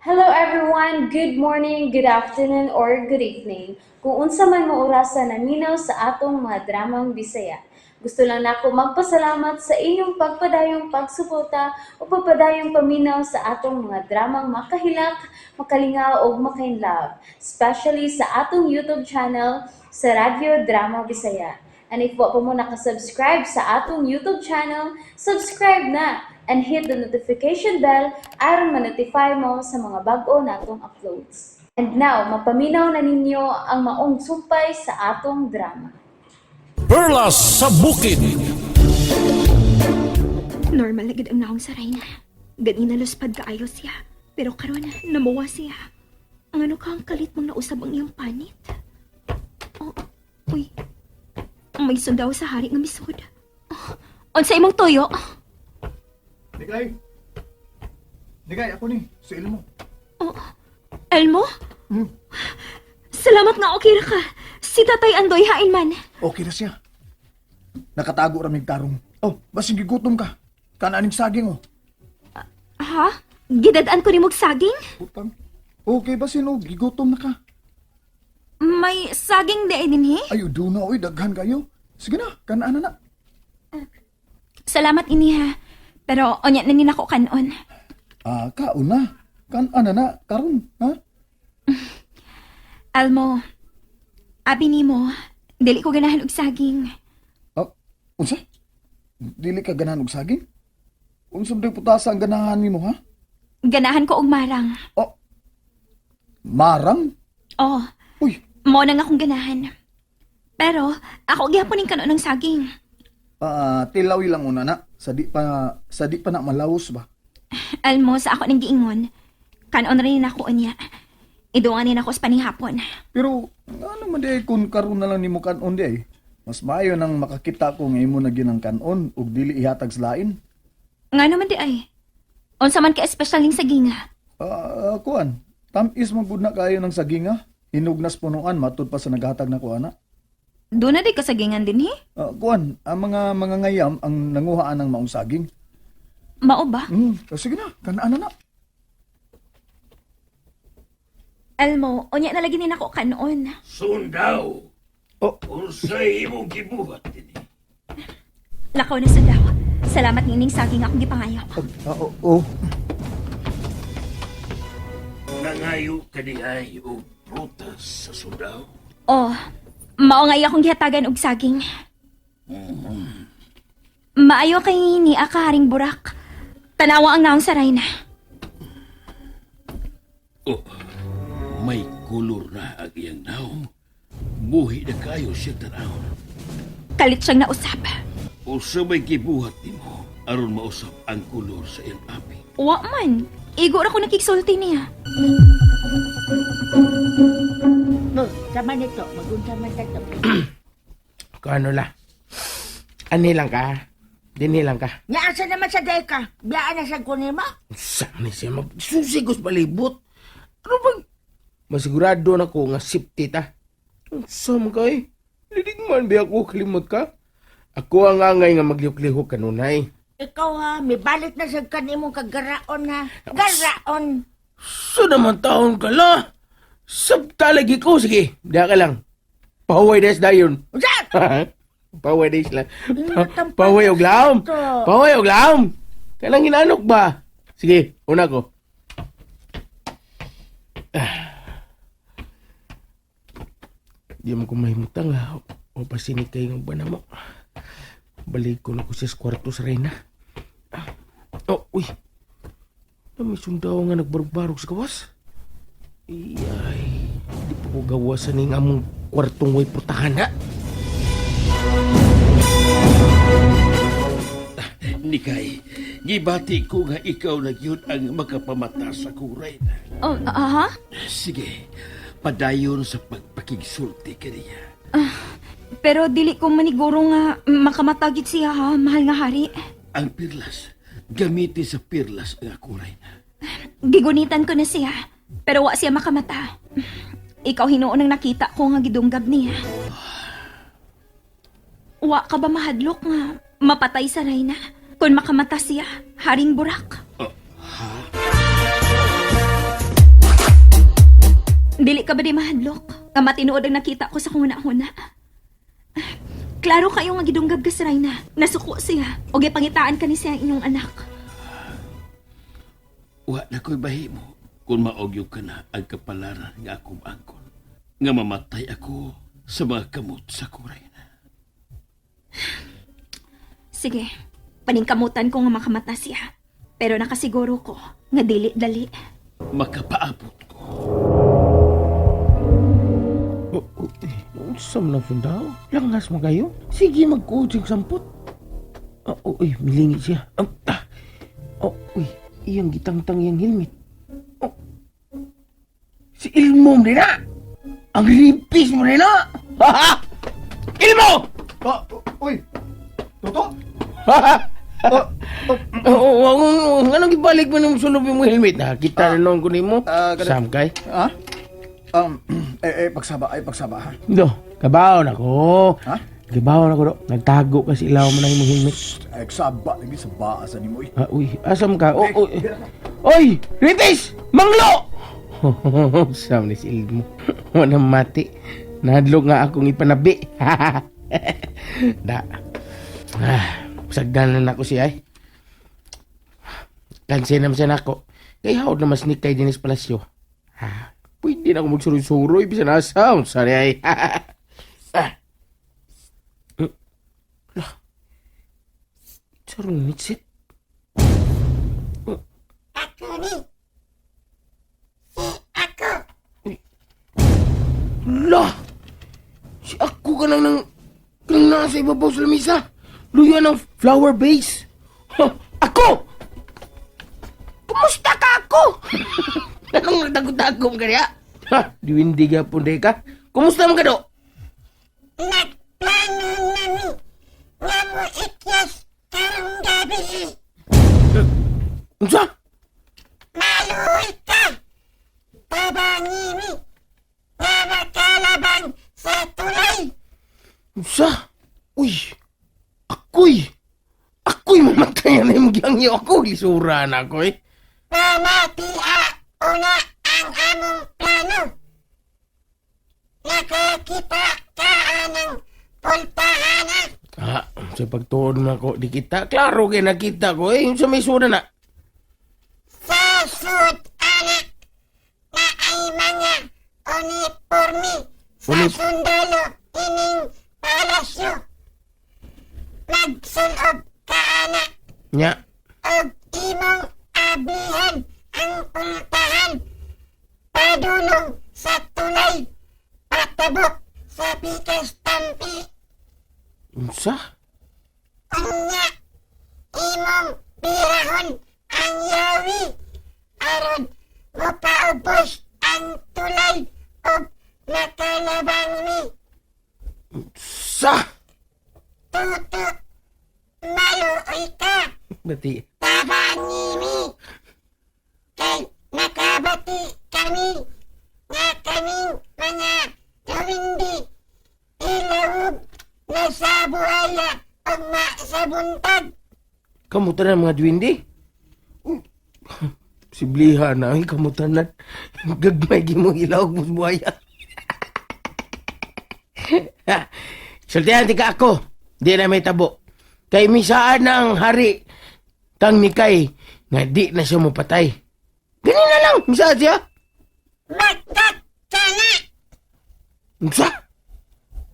Hello everyone! Good morning, good afternoon, or good evening. Kung unsa man mo orasa naminaw sa atong mga dramang Bisaya. Gusto lang nako magpasalamat sa inyong pagpadayong pagsuporta o pagpadayong paminaw sa atong mga dramang makahilak, makalingaw ug makainlove, especially sa atong YouTube channel sa Radyo Drama Bisaya. And if wa pa mo nakasubscribe sa atong YouTube channel, subscribe na and hit the notification bell aron ma-notify mo sa mga bag-o natong uploads. And now, mapaminaw na ninyo ang maong sumpay sa atong drama. Perlas sa Bukid. Normal na gid ang naong sa Reyna. Ganina luspad kaayo siya. Pero karon namuwa siya. Ang ano ka ang kalit mong nausab ang iyang panit? Oh, uy. May sundaw sa hari nga misod. Oh, unsa imong tuyo? Nikay! Nikay, ako ni. Si Elmo. Oh, Elmo? Salamat nga okay ra ka. Si Tatay Andoy hain man. Okay na siya. Nakatago ramig tarong. Oh, basing gigutom ka. Kananing saging oh. Ha? Gidadaan ko ni mog saging? Putang. Okay ba sino? Gigutom na ka. May saging di dinhi? Ay, na oy, daghan kayo. Sige na, kanaan na na. Salamat iniha. Pero onya na ni nako kanon. Ah, kaon na. Kanaan na na, karon, ha? Almo, abi nimo, dili ko ganahan og saging. Ah, unsa? Dili ka ganahan og saging? Unsa ba putasa ang ganahan nimo, ha? Ganahan ko og marang. Oh, marang? Oh, Uy, mo na nga akong ganahan. Pero ako gihapon ning kanon ng saging. ah, tilawi lang una na. Sa di pa na malawos ba? Almo, sa ako ning giingon, kanon rin nako unya. Idungan ni nako sa panihapon. Pero ano man di ay kung karon na lang nimo kanon di ay. Mas maayo nang makakita ko nga imo na ginang kanon ug dili ihatag sa lain. Nga naman di ay. Unsa man ka espesyal ning saginga. Ah, kuan, tam-is man gud na kayo ng saginga. Hinog nas punuan matud pa sa naghatag na kuana. Doon na di ka sagingan dinhi? Ah, kuan, ang mga ngayam ang nanguhaan ng maong saging. Mao ba? Sige na, kanaan na na. Elmo, unya na lagi ni nako kanon. Sundaw. Oh. Unsay imong gibuhat dinhi? Lakaw na sundaw. Salamat nining saging akong gipangayo. Ah, oh, oh. Nangayo ka diay og prutas sa sundaw. Oh, mao nga iya akong gihatagan og saging. Maayo kay ni Haring Burak. Tanawa ang naong saray na. Oh, may kulor na ang iyang naong. Buhi na kayo siya tanawon. Kalit siyang nausap. Usa may gibuhat nimo aron mausap ang kulor sa iyang api. Wa man. Igo ra ko nakigsulti niya. No, sama nito. Magunsa man tato. Kano la? Ani lang ka? Dinhi lang ka? Nya asa naman sa deka? Biyaan na sa kunin mo? Saan ni siya magsusigos palibot? Ano bang? Masigurado na ko nga safety ta. Unsa man ka eh? Lidig man ba ako kalimot ka? Ako ang angay nga maglihok-lihok kanunay. Ikaw ha, may balik na sa kanimong kagaraon ha. Garaon! So naman taon ka la? Sabta lagi ko. Sige, diha ka lang. Pahuway des dayon. Unsa? Pahuway des lang. Ingat ang Pahuway og laom. to. Pahuway og laom. Kailang hinanok ba? Sige, una ko. Ah. Di mo ko mahimutang ha. O pasinig kayo ng bana mo. Balik ko na ko sa kwarto sa Reyna. Ah. Oh, uy. Na may sundaw nga nagbarog-barog sa gawas. Iyay, di pa ko gawasan ning among kwartong way putahan ha. Nikay, gibati ko nga ikaw na gyud ang makapamata sa akong reyna. Oh, aha? Sige, padayon sa pagpakigsulti kaniya. Pero dili ko maniguro nga makamatagit siya ha, mahal nga hari. Ang pirlas, gamiti sa pirlas ang akong reyna. Gigunitan ko na siya, pero wa siya makamata. Ikaw hinuon ang nakita ko nga gidunggab niya. Wa ka ba mahadlok nga mapatay sa Reyna? Kung makamata siya, Haring Burak. Oh, ha? ka ba di mahadlok? Nga matinuod ang nakita ko sa kung huna-huna. Klaro kayo nga gidunggab ka sa Reyna. Nasuko siya. O gipangitaan ka ni siya ang inyong anak. Wa na ko'y bahimo kung maogyo ka na ang kapalaran nga akong angkon. Nga mamatay ako sa mga kamot sa kuray na. Sige, paningkamutan ko nga makamata siya. Pero nakasiguro ko nga dili dali. Makapaabot ko. Oh, oh, eh, unsa man ang sundao? Langas mo kayo? Sige, magkuod siyang sampot. Oh, oh, uy, milingi siya. Ah. Oh, uy, iyang gitangtang iyang helmet. Oh. Si Ilmo mo na! Ang lipis mo na! Ha ha! Ilmo! Oh, uy. Toto? Ha ha! Oh, oh, Oo, oh, oh, anong ibalik mo nung sulob yung helmet? Nakita na noon ko nimo. Ah, Sam kay? ha? Eh, pagsaba, ay pagsaba ha. Do, kabaw na ko. Ha? Kabaw na ko do. Nagtago kasi ilaw mo na imong helmet. Ay, saba, lagi sa baasa ni mo. eh. Ah, uy, asam ka? Oh, uy. Oy, Ritis! Manglo! Sam ni si Ilmo. Wala mati. Nahadlok nga akong ipanabi. Da. Ah, sagdanan ako siya ay. Kansin naman siya nako. Kay hawd na mas kay Dennis Palacio. Ha, pwede na ako magsuroy-suroy. Bisa na sound. Sorry ay. Ah. Lah. Sarong nitsit. Lah! Si ako ka lang nang... Kanang nasa ibabaw sa lamisa. Luya ng flower base. Ha, ako! Kumusta ka ako? Anong nagtago-tago mo kaya? Ha, diwindi ka po ka. Kumusta mo ka do? Nagplano nami nga mo ikyas karong gabi. Unsa? Maluoy ka. Tabangi mi nga makalabang sa tulay. Unsa? Uy! Ako'y! Ako'y mamatay na yung giyangyo ako. Lisura na ako eh. Pamatia una ang among plano. Nakakita ka anang pultahana. Ah, sa pagtuon na ako, di kita. Klaro kay nakita ko eh. Yung sa may sura na. Sa sud anak na ay mga uniforme sa sundalo ining palasyo. Magsulob ka anak Nya. og imong abihan ang pultahan. Padulong sa tulay, patabok sa pikas tampi. Unsa? Unya, imong pirahon ang yawi aron mopaubos ang tulay og nakalabang mi. Sa! Tuto, maluoy ka, Bati. tabangi mi. Kay nakabati kami nga kaming mga gawindi ilawog na sa buhaya ug ma sa buntag. Kamutan na mga duwende. Sibliha na ay kamutan na. Gagmay gimong ilaw mo buhaya. Sultihan ti ka ako. Di na may tabo. Kay misaan na ang hari kang nikay nga di na siya mupatay. Ganun na lang, misaan siya. Magkat ka na! Unsa?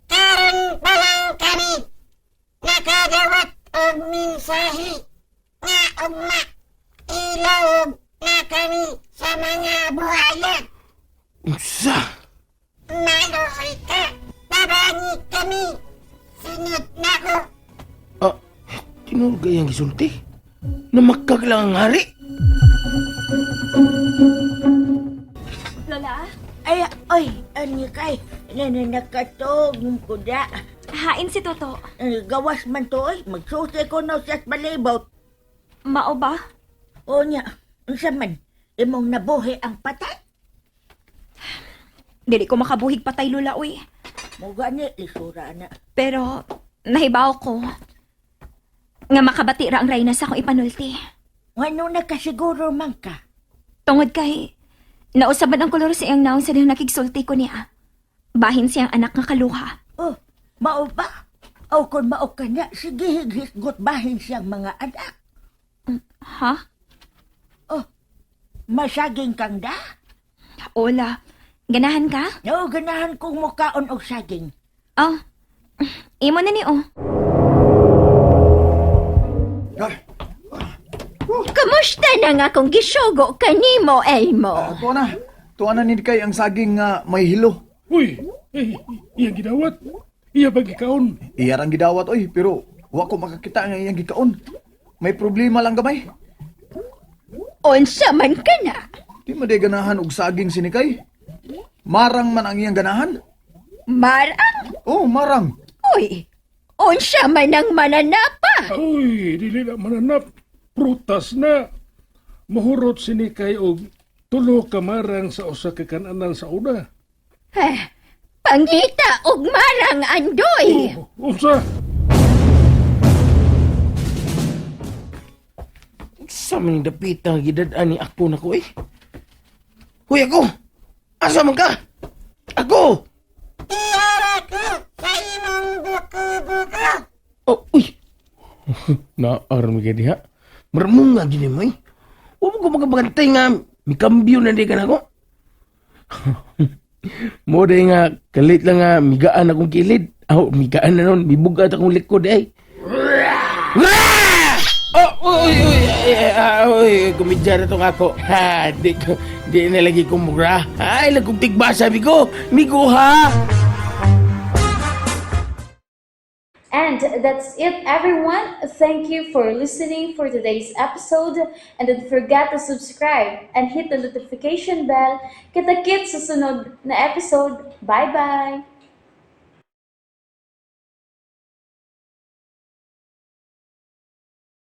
Karon pa lang kami nakadawat og mensahe nga ugma ilawog na kami sa mga buhaya. Unsa? Maluoy ka, tabangi kami. Sunod na ko. Ah, tinuod kayang gisulti? Namakag lang ang hari? Lola, Ay, oy, ani kay, nananakatog ko da. hain si Toto. Gawas man to, oy, magsusi ko no sa balibot. Mao ba? O niya, unsa man, imong nabuhi ang patay. Dili ko makabuhig patay, Lola, uy. Mo gani, lisura na. Pero, nahibaw ko nga makabati ra ang Reyna sa akong ipanulti. Ngano nakasiguro man ka? Tungod kay, Nausaban ang kolor sa iyang naong sa dihang nakigsulti ko niya. Bahin siyang anak nga kaluha. Oh, mao ba? O kung mao ka niya, sige highisgot bahin siyang mga anak. Ha? Oh, masaging kang da? Ola, ganahan ka? No, ganahan kong mukaon og saging. Oh, imo na ni oh. Ah, Kamusta na nga kung gisugo kanimo, Elmo? Tuwa na. Tuwa na ni kay ang saging nga may hilo. Uy, eh, iya gidawat. Iya ba gikaon? Iya rang gidawat oy, pero wa ko makakita nga iyang gikaon. May problema lang gamay. Unsa man ka na? Di man day ganahan og saging sinikay. Marang man ang iyang ganahan. Marang? Oh, marang. Uy, unsa man ang mananapa? Uy, dili na mananap. Prutas na. Muhurot sini kay og tulo ka marang sa usa ka kananan sa una. Eh, pangita og marang andoy. Unsa? Sa man dapita nga gidad-an ni ako na ko eh. Huy ako! Asa man ka? Ako! Oh, uy! Naar mi ka diha. Marmunga gini mo eh. Huwag mo ko magabantay nga mikambyo na di ka na ko. Mo day nga kalit lang nga migaan akong kilid. Aw, migaan na nun. Mibugat akong likod eh. Oh, uy, uy, ay, ay, uy, kumidya na tong ako. Ha, di ko, di na lagi kumura. Ay, lagong tigba, sabi ko. Migo, ha? And that's it, everyone. Thank you for listening for today's episode. And don't forget to subscribe and hit the notification bell. Kita-kits sa sunod na episode. Bye-bye!